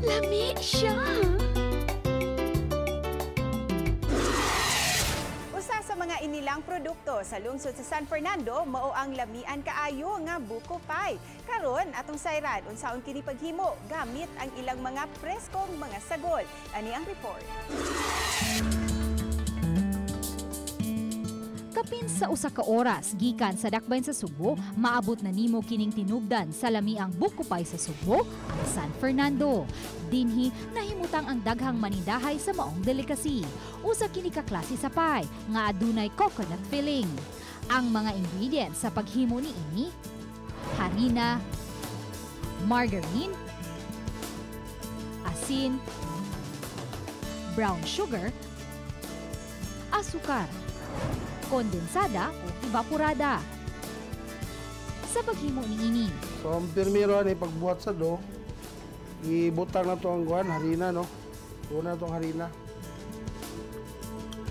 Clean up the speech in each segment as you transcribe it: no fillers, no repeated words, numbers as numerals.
Lami siya. Usa sa mga inilang produkto sa lungsod sa San Fernando mao ang lamian kaayo nga buko pie. Karon atong sayran unsaon kini paghimo gamit ang ilang mga preskong mga sagol. Ani ang report. Kapin sa usa ka oras gikan sa dakbayan sa Sugbo, maabot na nimo kining tinubdan sa lamiang buko pie sa Sugbo, ang San Fernando. Dinhi nahimutang ang daghang manindahay sa maong delicacy. Usa kini ka klase sa pie nga adunay coconut filling. Ang mga ingredients sa paghimo niini: harina, margarine, asin, brown sugar, asukar, kondensada o evaporada. Sa paghimo niini. So ang primero ani pagbuhat sa do, ibutang na to ang kuan harina, no. Una tong harina.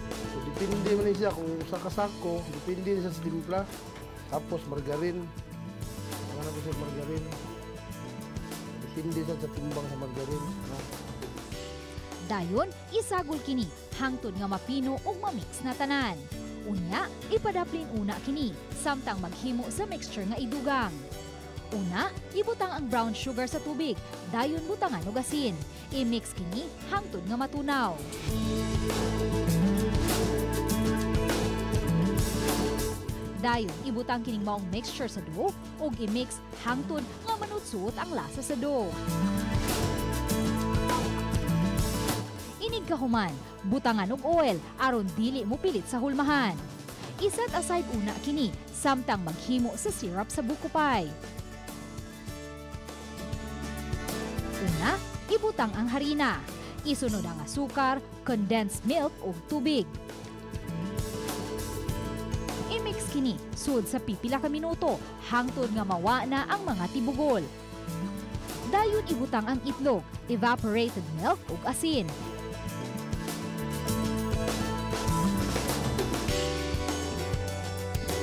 So depende man siya kung sa kasako, depende siya sa timpla. Tapos margarine. Ang ano ko sa margarine. Depende siya sa timbang sa margarine, no? Dayon isagol kini hangtod nga mapino ug mamix na tanan. Unya, ipadaplin una kini, samtang maghimo sa mixture nga idugang. Una, ibutang ang brown sugar sa tubig, dayon butangan og asin. I-mix kini hangtod nga matunaw. Dayon, ibutang kining maong mixture sa dough ug i-mix hangtod nga manutsuot ang lasa sa dough. Inig kahuman, butangan og oil aron dili mo pilit sa hulmahan. I-set aside una kini samtang maghimo sa syrup sa buko pie. Una, ibutang ang harina. Isunod ang asukar, condensed milk ug tubig. I-mix kini sud sa pipila ka minuto hangtod nga mawa na ang mga tibugol. Dayon ibutang ang itlog, evaporated milk ug asin.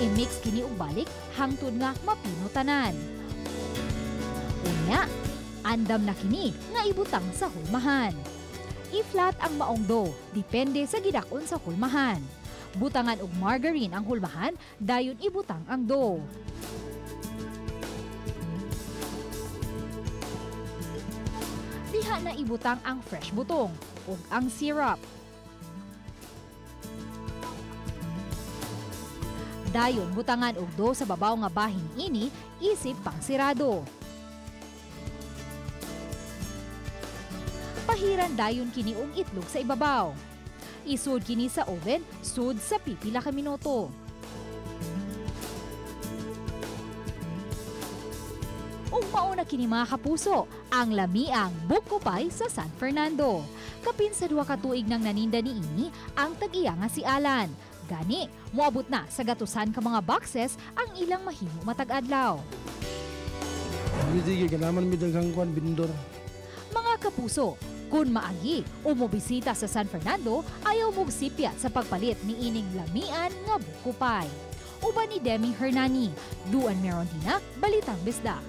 I-mix kini og balik hangtod nga mapino tanan. Unya, andam na kini nga ibutang sa hulmahan. I-flat ang maong dough, depende sa gidak-on sa hulmahan. Butangan og margarine ang hulmahan, dayon ibutang ang dough. Diha na ibutang ang fresh butong ug ang syrup. Dayon butangan og dough sa babaw nga bahin ini isip pangsirado. Pahiran dayon kini og itlog sa ibabaw. Isud kini sa oven sud sa pipila ka minuto. Ug mao na kini mga kapuso, ang lamiang buko pie sa San Fernando. Kapin sa 2 ka tuig nang naninda niini ang tag-iya nga si Alan. Gani, moabot na sa gatusan ka mga boxes ang ilang mahimo matag adlaw. Sige, kailangan mi daghang kuan bindor. Mga kapuso, kung maagi o mobisita sa San Fernando, ayaw mogsipyat sa pagpalit ni ining lamian nga buko pie. Uban ni Demi Hernani, Duan Merondina, Balitang Bisdak.